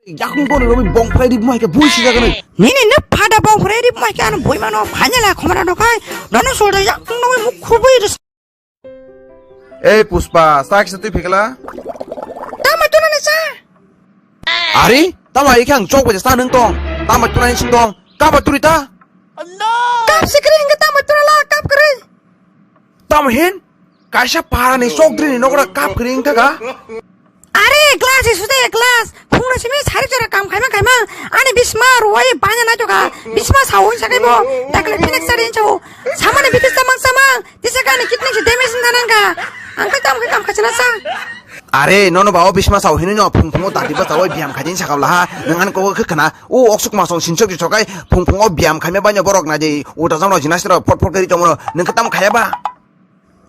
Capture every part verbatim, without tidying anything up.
Yakung boni romi bong phrai di mai ke bui si jaga nai. Nini ne phada bong phrai di mai ke ano bui mano phanya la khomana dokai. Nono solda yakung no muk khubui. Ei Puspa, sa kisa twi phikla? Tama tuna ni sa. Ari, tama ikhe ang chok baje sa nung tong. Tama tuna ni sing tong. Kaba turi ta? Kap sikri hingga tama tuna la kap kri. Tama hin? Kaisa para ni chok dri ni nokra kap kri hingga ka? Are glass isu de glass. Phungna simi sari jora kam khaima khaima. Ani bisma ruwai banya na joka. Bisma sawi sakai bo. Dakle pinek sari incho. Samani bitis tamang samang. Tisa kani kitni si damage na nangka. Angka kam ke kam khachina sa. Are nono bawo bisma saw hini no phung phungo dati ba saw biyam khajin sakabla ha. Nang an ko khana. O oksuk masong sinsok di sokai phung phungo biyam khaima banya borok na di. O ta jang no jinas ro pot pot kari tomo. Nang ka tam khaya ba.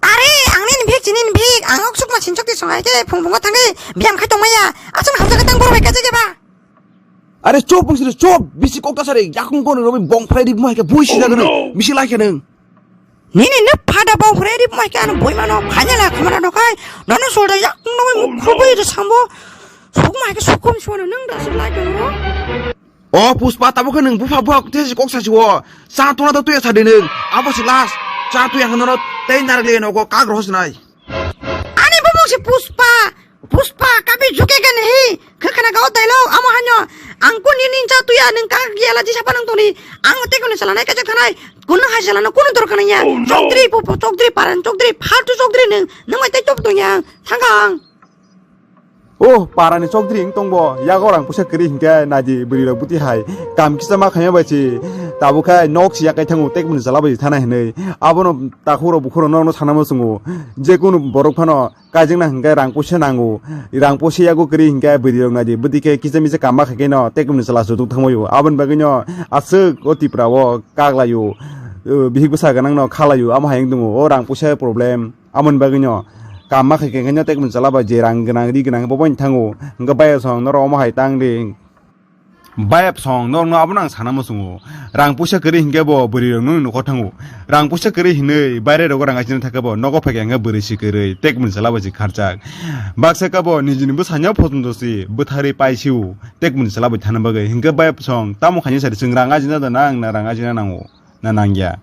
Are, ang nini bhik chini bhik, ang ok sukma sinsok ti songai ke phung phungo thangwi biyam khai tongmaya. Aswk hamjak tang borok bai kaisa keba. Are chop bwsri chop, bisi kok tasari yakung kono robi bong phrai di mai ke bui sida gano. Bisi lai ke nung. Nini ne phada bong phrai di mai ke ano bui mano phanya la khomana dokai. Nono solda yakung no muk khubui de sambo. Sukma ke sukum sono nung da lai ke ro. O Puspa, tabuk khe nwng bupha bupha tei se kok sachi o. Cha tuna da tuya sadi nwng. Abo se last. Cha tuya hwnwi no tei narwk le nogo kak rohor sinai. Ani bumung se Puspa. Puspa kabi juke ke nahi. Khe khana gao tailo amo hanyo. Ang kun ni nin cha tuya nwng kak yala ji sapa nang toni. Ang te kun chala nai ka thanai. Kun hai chala no kun dor kana ya. Chokdri pupu chokdri paran chokdri phaltu chokdri nwng. Nwng mai tei chop tuya. Thangang. Oh, parani chokdri wng tongbo, yago rang puisa kwrwi hinkhe naidi bwrwi rok bwtwi hai. Kam kisa ma khaima bai si, tabuk khai nok si yakai thango, tekmani chala bai thana hinwi. Abono takhuk rok bukhuk rok nokno sana muchungo. Jekunu borok phano kaijakna hinkhe rang puisa nango. Rang puisa yago kwrwi hinkhe bwrwi rok naidi bwtwi khe kisa misa kam ma khaikhe no tekmani chala chutuk thangbaio. Aboni bagwino aswk o Tripura o kaklaio. Bihik bwsa gwnangno khalaio, amo hai wng tongo. O rang puisa problem. Amoni bagwino kam ma khaikhe no tekmani chala bai je rang gwnang ri gwnang bo bai thango. Hwnkhe bayap song norok omo hai tang di. Bayap song norokno abono ang sana muchungo. Rang puisa kwrwi hinkhe bo bwrwi rokno nukho thango. Rang puisa kwrwi hinwi baire rogo rang achina thangkhe bo nogo phaikhe hwnkhe bwrwi si kwrwi tekmani chala bai si kharjak. Baksa khe bo nijini bwsanya photondo si bwtharwi paisio tekmani chala bai thana bagwi. Hinkhe bayap song tamo khaina sari chwng rang ajina da nang na rang ajina nango na nangya.